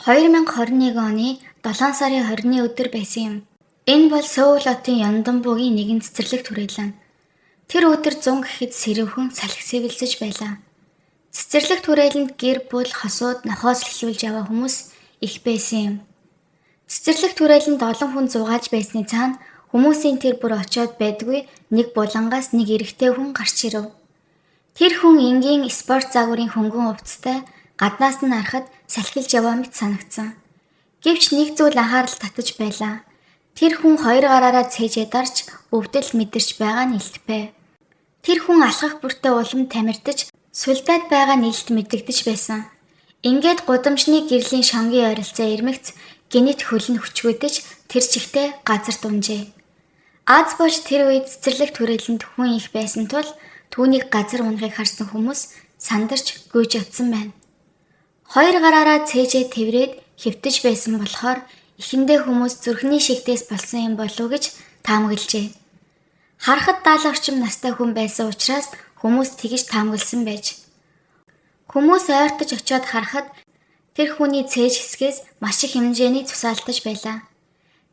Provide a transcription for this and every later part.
2021 оны 7 сарын 20-ны өдөр байсан юм. Энэ бол Сөүл хотын Ёндонбугийн нэгэн цэцэрлэг түрээлэн. Тэр өдөр зун гэхэд сэрүүхэн салхи сэвэлзэж байлаа. Цэцэрлэг түрээлэнд гэр бүл, хосууд нохой салхилуулж яваа хүмүүс их байсан юм. Цэцэрлэг түрээлэнд олон хүн зугаалж байсны цаана хүмүүсийн тэр бүр очиод байдгүй нэг булангаас нэг эрэгтэй хүн гарч ирэв. Тэр хүн энгийн спорт загварын хөнгөн увцтай гаднаас нь харахад салхилж яваа мэт санагдсан. Гэвч нэг зүйл анхаарал татаж байлаа. Тэр хүн хоёр гараараа цээжээ дарж өвдөл мэдэрч байгаа нь илтбэ. Тэр хүн алхах бүртээ улам тамирдаж сулдаад байгаа нь илт мэдлэгдэж байсан. Ингээд гудамжны гэрлийн шонгийн ойролцоо ирмэгц гэнэт хөл нь хүчгүйдэж тэр чигтээ газарт унжээ. Аз болж тэр үед цэцэрлэг түрээлэнд хүн их байсан тул түүнийг газар унахыг харсан хүмүүс сандарч гүйж явцсан байна. Хоёр гараараа цээжээ тэврээд хэвтэж байсан болохоор эхэндээ хүмүүс зүрхний шигтээс болсон юм болов уу гэж таамаглажээ. Харахад 70 орчим настай хүн байсан учраас хүмүүс тэгж таамагласан байж. Хүмүүс ойртож очиод харахад тэр хүний цээж хэсгээс маш их хэмжээний цус алдаж байлаа.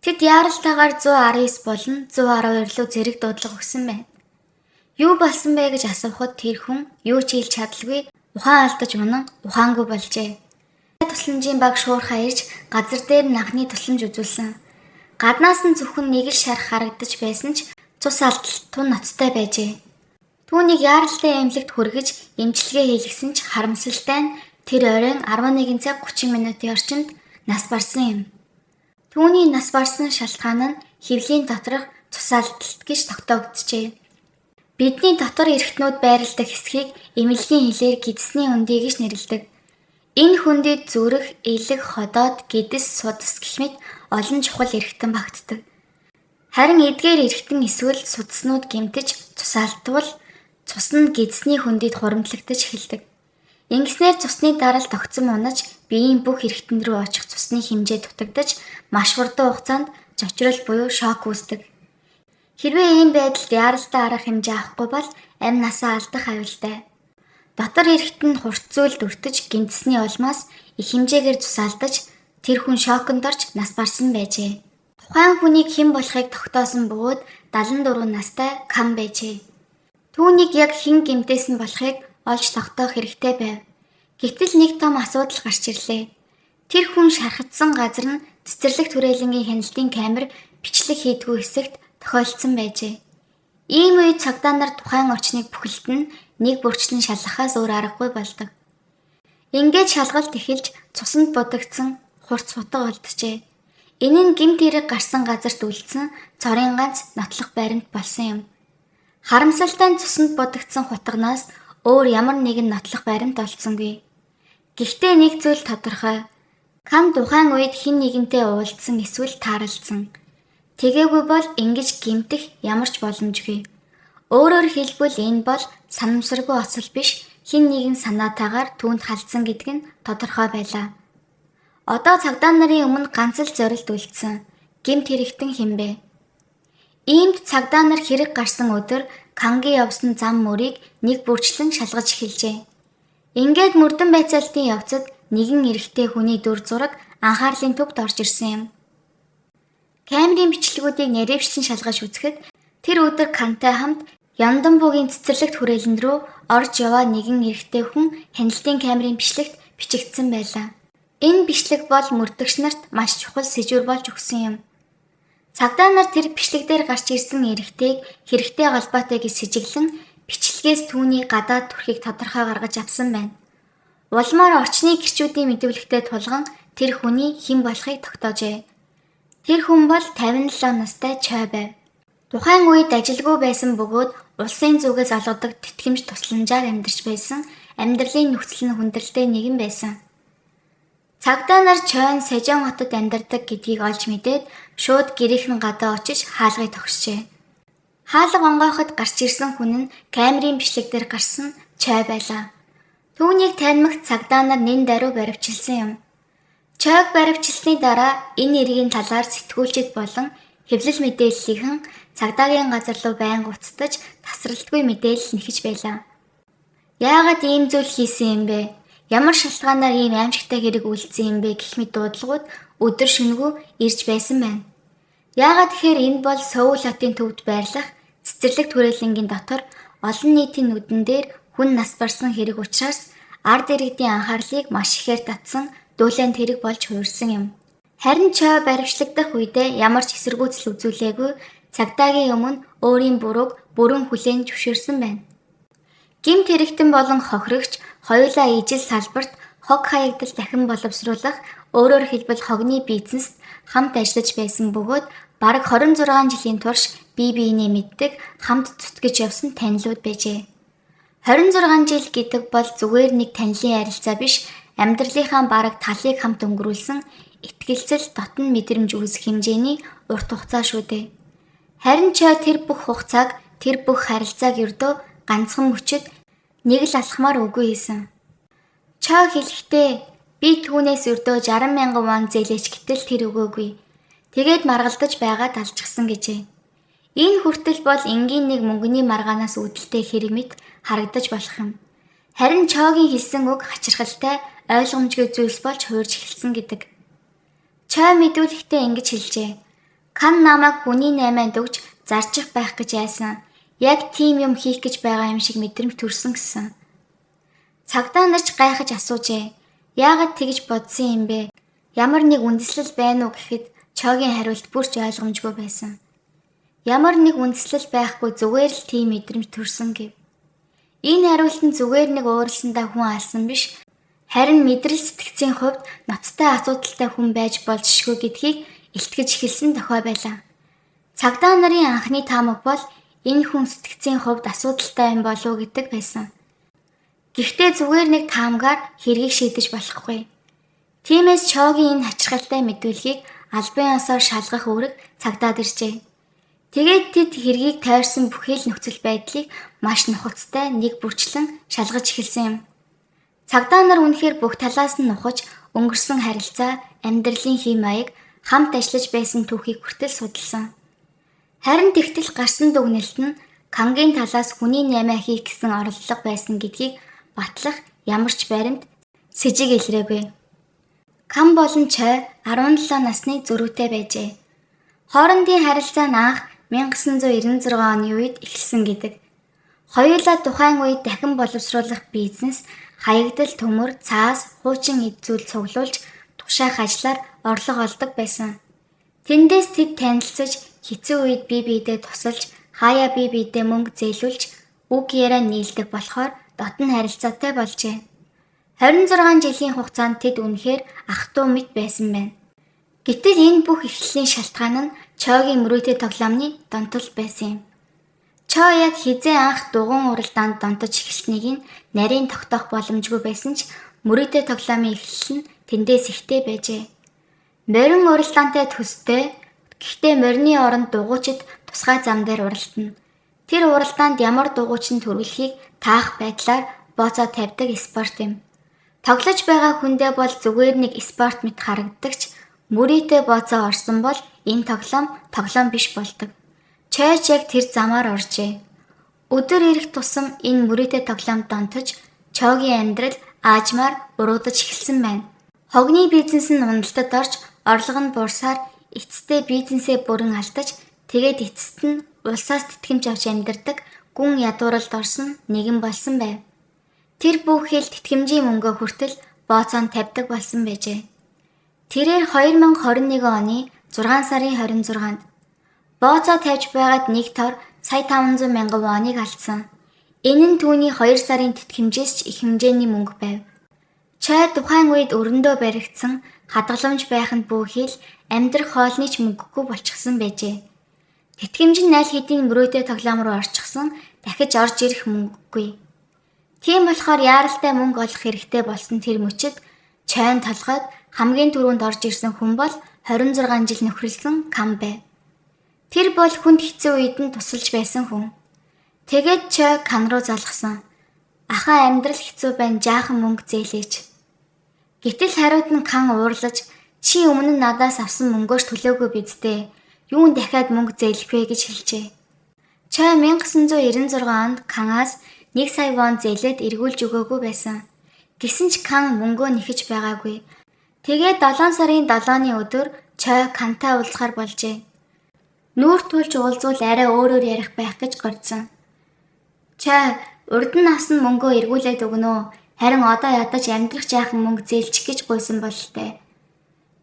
Тэд яаралтайгаар 119 болон 112 руу зэрэг дуудлага өгсөн байна. Юу болсон бэ гэж асуухад тэр хүн юу ч хэлж чадалгүй ухаан алдаж унан ухаангүй болжээ. Тусламжийн баг шуурхаа ирж газар дээр нь анхны тусламж үзүүлсэн. Гаднаас нь зөвхөн нэг л шарх харагдаж байсан ч цус алдалт тун ноцтой байжээ. Түүнийг яаралтай эмнэлэгт хүргэж эмчилгээ хийлгэсэн ч харамсалтай нь тэр оройн 11 цаг 30 минутын орчимд нас барсан юм. Түүний нас барсан шалтгаан нь хэвлийн доторх цус алдалт гэж тогтоогджээ. Бидний дотор эрхтнүүд байрладаг хэсгийг эмнэлгийн хэлээр гэдэсний хөндий гэж нэрлэдэг. Энэ хөндийд зүрх, элэг, ходоод, гэдэс, судас гэх мэт олон чухал эрхтэн багтдаг. Харин эдгээр эрхтэн эсвэл судснууд гэмтэж цус алдвал цус нь гэдэсний хөндийд хуримтлагдаж эхэлдэг. Ингэснээр цусны даралт огцом унаж, биеийн бүх эрхтэн рүү очих цусны хэмжээ дутагдаж, маш хурдан хугацаанд зочрол буюу шок үүсдэг. Хэрвээ ийм байдалд яаралтай арга хэмжээ авахгүй бол амь насаа алдах аюултай. Дотор эрхтэн нь хурц зүйлд өртөж гэмтсэний улмаас их хэмжээгээр цус алдаж, тэр хүн шоконд орж нас барсан байжээ. Тухайн хүнийг хэн болохыг тогтоосон бөгөөд 74 настай Кам байжээ. Түүнийг яг хэн гэмтээсэн болохыг олж тогтоох хэрэгтэй байв. Гэтэл нэг том асуудал гарч ирлээ. Тэр хүн шархагдсан газар нь цэцэрлэг түрээлэнгийн хяналтын камер бичлэг хийдэггүй хэсэгт тохиолдсон байжээ. Ийм үед цагдаа нар тухайн орчныг бүхэлд нь нэг бүрчлэн шалгахаас өөр аргагүй болдог. Ингээд шалгалт эхэлж цуснд будагдсан хурц хутга олджээ. Энэ нь гэмт хэрэг гарсан газарт үлдсэн цорын ганц нотлох баримт болсон юм. Харамсалтай нь цуснд будагдсан хутганаас өөр ямар нэгэн нотлох баримт олдсонгүй. Гэхдээ нэг зүйл тодорхой. Кам тухайн үед хэн нэгэнтэй уулзсан эсвэл тааралдсан. Тэгээгүй бол ингэж гэмтэх ямар ч боломжгүй. Өөрөөр хэлбэл энэ бол санамсаргүй осол биш, хэн нэгэн санаатаагаар түүнд халдсан гэдг нь тодорхой байлаа. Одоо цагдаа нарын өмнө ганц л зорилт үлдсэн. Гэмт хэрэгтэн хэн бэ? Иймд цагдаа нар хэрэг гарсан өдөр Кангийн явсан зам мөрийг нэг бүрчлэн шалгаж эхэлжээ. Ингээд мөрдөн байцаалтын явцад нэгэн эрэгтэй хүний дүр зураг анхаарлын төвд орж ирсэн юм. Камерын бичлэгүүдийг нарийвчлан шалгаж үзэхэд тэр өдөр Кантай хамт Яндамбугийн цэцэрлэгт хүрээлэн рүү орж яваа нэгэн эрэгтэй хүн хяналтын камерын бичлэгт бичигдсэн байлаа. Энэ бичлэг бол мөрдөгч нарт маш чухал сэжүүр болж өгсөн юм. Цагдаа нар тэр бичлэг дээр гарч ирсэн эрэгтэйг хэрэгтэй холбоотой гэж сэжиглэн бичлэгээс түүний гадаад төрхийг тодорхой гаргаж авсан байна. Улмаар орчны гэрчүүдийн мэдүүлэгтэй тулган тэр хүний хэн болохыг тогтоожээ. Тэр хүн бол 57 настай Чой байв. Тухайн үед ажилгүй байсан бөгөөд улсын зүгээс олгодог тэтгэмж тусламжаар амьдарч байсан амьдралын нөхцөл нь хүндрэлтэй нэгэн байсан. Цагдаа нар Чойн Сажон хотод амьдардаг гэдгийг олж мэдээд шууд гэрийнхэн гадаа очиж хаалгыг тогшжээ. Хаалга онгойход гарч ирсэн хүн нь камерын бичлэг дээр гарсан Чой байлаа. Түүнийг таньмагт цагдаа нар нэн даруй баривчилсан юм. Чойг баривчилсны дараа энэ эргийн талаар сэтгүүлчид болон хэвлэл мэдээллийнхэн цагдаагийн газар руу байнга уцтаж тасралтгүй мэдээлэл нэхэж байлаа. Яагаад ийм зүйл хийсэн юм бэ? Ямар шалтгаанаар ийм аимшигтай хэрэг үйлдсэн юм бэ гэх мэт дуудлагууд өдөр шөнөгүй ирж байсан байна. Яагаад гэхээр энэ бол Сөүл хотын төвд байрлах цэцэрлэг түрээлэнгийн дотор олон нийтийн нүдэн дээр хүн нас барсан хэрэг учраас ард иргэдийн анхаарлыг маш ихээр татсан дуулаанд хэрэг болж хувирсан юм. Харин Чой баривчлагдах үедээ ямар ч эсэргүүцэл үзүүлээгүй цагдаагийн өмнө өөрийн бурууг бүрэн хүлээн зөвшөөрсөн байна. Гэмт хэрэгтэн болон хохирогч хоёулаа ижил салбарт хог хаягдал дахин боловсруулах, өөрөөр хэлбэл хогны бизнест хамт ажиллаж байсан бөгөөд бараг 26 жилийн турш бие биенээ мэддэг, хамт зүтгэж явсан танилуд байжээ. 26 жил гэдэг бол зүгээр нэг танилын харилцаа биш, амьдралынхаа бараг талыг хамт өнгөрүүлсэн итгэлцэл дотн мэдрэмж үүсэх хэмжээний урт хугацаа шүү дээ. Харин Чой тэр бүх хугацааг, тэр бүх харилцааг ердөө ганцхан мөчөд нэг л алхмаар үгүй хийсэн. Чой хэлэхдээ би түүнээс ердөө 60 мянган вон зээлээч гэтэл тэр өгөөгүй. Тэгээд маргалдаж байгаад алчихсан гэжээ. Энэ хүртэл бол энгийн нэг мөнгөний маргаанаас үүдэлтэй хэрэг мэт харагдаж болох юм. Харин Чогийн хэлсэн үг хачирхалтай ойлгомжгүй зүйлс болж хувирж эхэлсэн гэдэг. Чой мэдүүлэхдээ ингэж хэлжээ. Кан намайг хүний наймаанд өгч зарчих байх гэж айсан. Яг тийм юм хийх гэж байгаа юм шиг мэдрэмж төрсөн гэсэн. Цагдаа нар ч гайхаж асуужээ. Яагаад тэгж бодсон юм бэ? Ямар нэг үндэслэл байна уу гэхэд Чогийн хариулт бүр ч ойлгомжгүй байсан. Ямар нэг үндэслэл байхгүй, зүгээр л тийм мэдрэмж төрсөн гэв. Энэ хариулт нь зүгээр нэг ууралсандаа хүн алсан биш, харин мэдрэл сэтгцийн хувьд ноцтой асуудалтай хүн байж болзошгүй гэдгийг илтгэж эхэлсэн дохио байлаа. Цагдаа нарын анхны таамаг бол энэ хүн сэтгцийн хувьд асуудалтай юм болов уу гэдэг байсан. Гэхдээ зүгээр нэг таамгаар хэргийг шийдэж болохгүй. Тиймээс Чогийн энэ хачирхалтай мэдүүлгийг албан ёсоор шалгах үүрэг цагдаад иржээ. Тэгээд тэд хэргийг тойрсон бүхий л нөхцөл байдлыг маш нухацтай нэг бүрчлэн шалгаж эхэлсэн юм. Цагдаа нар үнэхээр бүх талаас нь нухаж өнгөрсөн харилцаа, амьдралын хэв маяг, хамт ажиллаж байсан түүхийг хүртэл судалсан. Харин тэгтэл гарсан дүгнэлт нь Кангийн талаас хүний наймаа хийх гэсэн оролдлого байсан гэдгийг батлах ямар ч баримт сэжиг илрээгүй. Кан болон Чой 17 насны зөрүүтэй байжээ. Хоорондын харилцаа нь анх 1996 оны үед эхэлсэн гэдэг. Хоёулаа тухайн үед дахин боловсруулах бизнес, хаягдал төмөр, цаас, хуучин эд зүйл цуглуулж тушаах ажлаар орлого олдог байсан. Тэндээс тэд танилцаж, хэцүү үед бие биедээ тусалж, хаяа бие биедээ мөнгө зээлүүлж, үг яриа нийлдэг болохоор дотн харилцаатай болжээ. 26 жилийн хугацаанд тэд үнэхээр ах トゥ мэт байсан байна. Гэтэл энэ бүх эхлэлийн шалтгаан нь Чогийн мөрөөдийн тоглоомны донтол байсан юм. Чо яг хэзээ анх дугуйн уралдаанд донтож эхэлснийг нь нарийн тогтоох боломжгүй байсан ч мөрөөдийн тоглоомын эхлэл нь тэндээс ихтэй байжээ. Морин уралдаантай төстэй, гэхдээ морины оронд дугуйчид тусгай зам дээр уралдана. Тэр уралдаанд ямар дугуйч нь түргэлэхийг таах байдлаар бооцоо тавьдаг спорт юм. Тоглож байгаа хүндээ бол зүгээр нэг спорт мэт харагддаг ч мөрийтэй бооцоо орсон бол энэ тоглоом тоглоом биш болдог. Чойч яг тэр замаар оржээ. Өдөр ирэх тусам энэ мөрийтэй тоглоомд донтож Чогийн амьдрал аажмаар уруудаж эхэлсэн байна. Хогны бизнес нь уналтад орж, орлого нь буурсаар эцэстээ бизнесээ бүрэн алдаж, тэгээд эцэст нь улсаас тэтгэмж авч амьдардаг гүн ядууралд орсон нэгэн болсон байв. Тэр бүхэл тэтгэмжийн мөнгөө хүртэл бооцоонд тавьдаг болсон байжээ. Тэрээр 2021 оны 6 сарын 26-нд бооцоо тавьж байгаад нэг тор сая 500 мянган воныг алдсан. Энэ нь түүний 2 сарын тэтгэмжээс ч их хэмжээний мөнгө байв. Чой тухайн үед өрөндөө баригдсан, хадгаламж байх нь бүхий л амьдрах хоолны ч мөнгөгүй болчихсон байжээ. Тэтгэмж нь аль хэдийн мөрөөдөө тоглоом руу орчихсон, дахиж орж ирэх мөнгөгүй. Тийм болохоор яаралтай мөнгө олох хэрэгтэй болсон тэр мөчид чойн толгойд хамгийн түрүүнд орж ирсэн хүн бол 26 жил нөхрөлсөн Кам байв. Тэр бол хүнд хэцүү үед нь тусалж байсан хүн. Тэгээд Чой Кан руу залгасан. Ахаа амьдрал хэцүү байна, жаахан мөнгө зээлээч. Гэтэл хариуд нь Кан уурлаж, чи өмнө нь надаас авсан мөнгөөш төлөөгүй биз дээ. Юун дахиад мөнгө зээлэх вэ гэж хэлжээ. Чой 1996 онд Канаас 1 сая вон зээлээд эргүүлж өгөөгүй байсан. Гэсэн ч Кан мөнгөө нэхэж байгаагүй. Тэгээд 7 сарын 7-ны өдөр Чой Кантай уулзахаар болжээ. Нүүр тулж уулзвал арай өөрөөр ярих байх гэж горьдсон. Чой, урд нь авсан мөнгөө эргүүлээд өгнө. Харин одоо ядаж амьдрах жаахан мөнгө зээлчих гэж гуйсан бололтой.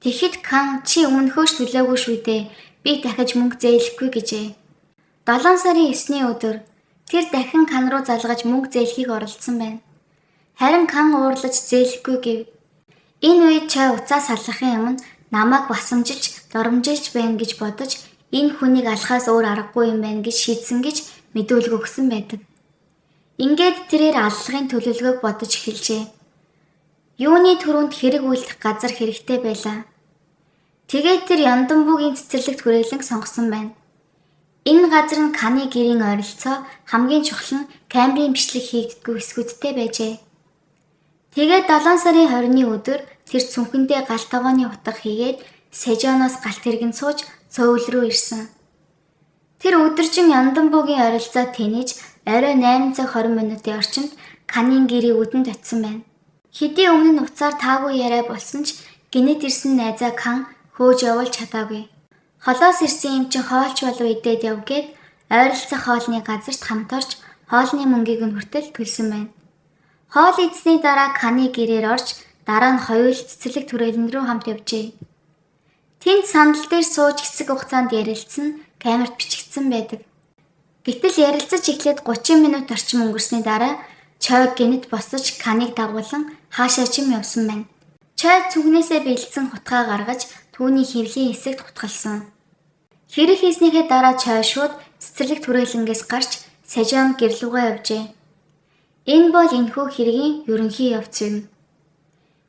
Тэгэхэд Кан чи өмнөхөөш төлөөгүй шүү дээ. Би дахиж мөнгө зээлэхгүй гэжээ. 7 сарын 9-ний өдөр тэр дахин Кан руу залгаж мөнгө зээлэхийг оролдсон байна. Харин Кан уурлаж зээлэхгүй гэв. Энэ үед Чой уцаа саллахын өмнө намайг басамжилж, доромжилж байна гэж бодож энэ хүнийг алхаас өөр аргагүй юм байна гэж шийдсэн гэж мэдүүлэг өгсөн байдаг. Ингээд тэрээр аллахын төлөвлөгөөг бодож эхэлжээ. Юуны түрүүнд хэрэг үйлдэх газар хэрэгтэй байлаа. Тэгээд тэр Яндамбүгийн цэцэрлэгт хүрээлэн сонгосон байна. Энэ газар нь Каны гэрийн ойролцоо, хамгийн чухал нь камерын бичлэг хийгддэггүй хэсгүүдтэй байжээ. Тэгээд 7 сарын 20-ны өдөр тэр цүнхэндээ гал тогооны утга хийгээд Сежоноос галт тэргэнд сууж Сөүл рүү ирсэн. Тэр өдөржин Яндамбүгийн ойролцоо тэнэж орой 8 цаг 20 минутын орчимд Канын гэрийн үдэнд очисон байна. Хэдий өмнө нь уцаар таагүй яриа болсон ч гэнэт ирсэн найзаа Кан хөөж явуулж чадаагүй. Холоос ирсэн юм чинь хоолч болов идээд яв гээд ойролцоох хоолны газарт хамт орж хоолны мөнгийг нь хүртэл төлсөн байна. Хоол идсэний дараа Каны гэрээр орж дараа нь хоёул цэцэрлэг түрээлэн рүү хамт явжээ. Тэнд сандал дээр сууж хэсэг хугацаанд ярилцсан камерт бичигдсэн байдаг. Гэтэл ярилцаж эхлээд 30 минут орчим өнгөрсний дараа Чой гэнэт босож Каныг дагуулан хаашаа ч юм явсан байна. Чой цүнхнээсээ бэлдсэн хутгаа гаргаж түүний хэвлийн хэсэгт хутгалсан. Хэрэг хийснийхээ дараа Чой шууд цэцэрлэг түрээлэнгээс гарч Сажон гэр лүүгээ явжээ. Энэ бол энэхүү хэргийн ерөнхий явц юм.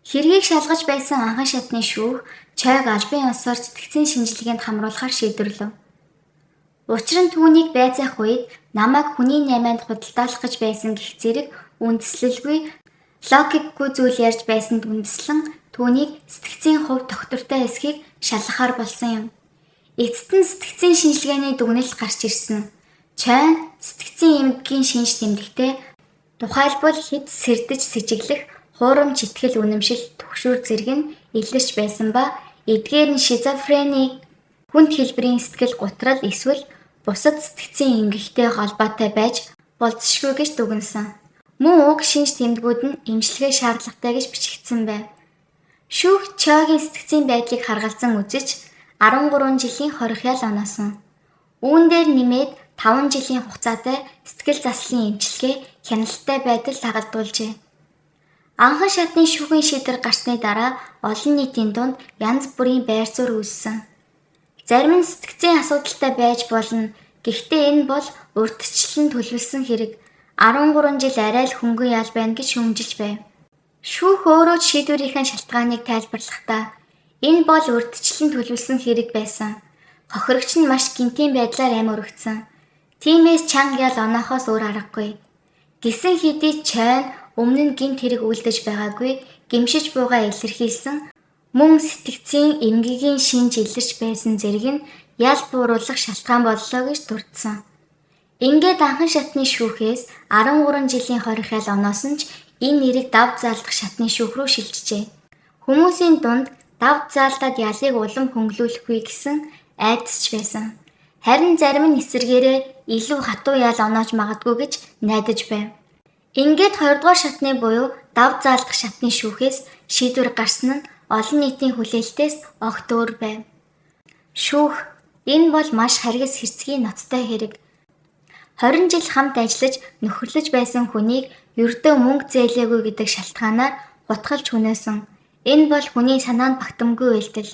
Хэргийг шалгаж байсан анхан шатны шүүх Чойг албан ёсоор сэтгцийн шинжилгээнд хамруулахар шийдвэрлэв. Учир нь түүнийг байцаах үед намайг хүний наймаанд худалдаалах гэж байсан гэх зэрэг үндэслэлгүй логикгүй зүйл ярьж байсанд үндэслэн түүнийг сэтгцийн хувь тогтвортой эсхийг шалгахаар болсон юм. Эцэст нь сэтгцийн шинжилгээний дүгнэлт гарч ирсэн. Чой нь сэтгцийн эмгэгийн шинж тэмдэгтээ тухайлбал хэд сэрдэж сэжиглэх хуурамч итгэл үнэмшил түгшүүр зэрэг нь илэрч байсан ба эдгээр нь шизофрени, хүнд хэлбэрийн сэтгэл гутрал эсвэл бусад сэтгцийн эмгэгтэй холбоотой байж болзошгүй гэж дүгнэсэн. Мөн уг шинж тэмдгүүд нь эмчилгээ шаардлагатай гэж бичигдсэн байв. Шүүх Чойгийн сэтгцийн байдлыг харгалзан үзэж 13 жилийн хорих ял оноосон. Үүн дээр нэмээд 5 жилийн хугацаатай сэтгэл заслын эмчилгээ хяналттай байдал дагалдуулжээ. Анхан шатны шүүхийн шийдвэр гарсны дараа олон нийтийн дунд янз бүрийн байр суурь үүссэн. Зарим нь сэтгцийн асуудалтай байж болно. Гэхдээ энэ бол урьдчилан төлөвлөсөн хэрэг. 13 жил арай л хөнгөн ял байна гэж шүүмжилж байв. Шүүх өөрөө ч шийдвэрийнхээ шалтгааныг тайлбарлахдаа энэ бол урьдчилан төлөвлөсөн хэрэг байсан. Хохирогч нь маш гэнтийн байдлаар амь өргөцсөн. Тиймээс чанга ял оноохоос өөр аргагүй. Гэсэн хэдий Чой нь өмнө нь гэмт хэрэг үлдэж байгаагүй гэмшиж буйгаа илэрхийлсэн мөн сэтгцийн эмгэгийн шинж илэрч байсан зэрэг нь ял бууруулах шалтгаан боллоо гэж дурдсан. Ингээд анхан шатны шүүхээс 13 жилийн хорих ял оноосон ч энэ нэрийг дав заалдах шатны шүүх рүү шилжжээ. Хүмүүсийн дунд дав заалдаад ялыг улам хөнгөлүүлэхгүй гэсэн айдас ч байсан. Харин зарим нь эсэргээрээ илүү хатуу ял оноож магадгүй гэж найдаж байв. Ингээд 20 дугаар шатны буюу дав заалдах шатны шүүхээс шийдвэр гарсан нь олон нийтийн хүлээлтээс огт өөр байв. Шүүх энэ бол маш харгас хэрцгий ноцтой хэрэг. 20 жил хамт ажиллаж нөхөрлөж байсан хүнийг ердөө мөнгө зээлээгүй гэдэг шалтгаанаар хутгалж хүнөөсөн. Энэ бол хүний санаанд багтамгүй үйлдэл.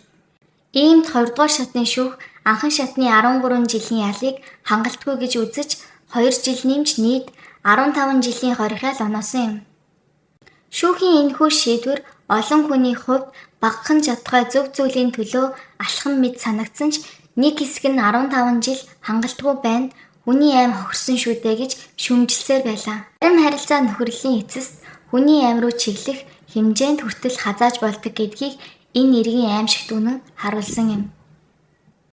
Иймд 20 дугаар шатны шүүх анхан шатны 13 жилийн ялыг хангалтгүй гэж үзэж 2 жил нэмж нийт 15 жилийн хорих ял оноосон юм. Шүүхийн энэхүү шийдвэр олон хүний хувьд багахан чадхай зөв зүйлийн төлөө алхам мэд санагдсан ч нэг хэсэг нь 15 жил хангалтгүй байна. Хүний аим хохирсон шүү дээ гэж шүүмжилсээр байлаа. Зарим харилцаа нөхөрлийн эцэст хүний аим руу чиглэх хэмжээнд хүртэл хазааж болдог гэдгийг энэ эргийн аимшигт үнэн харуулсан юм.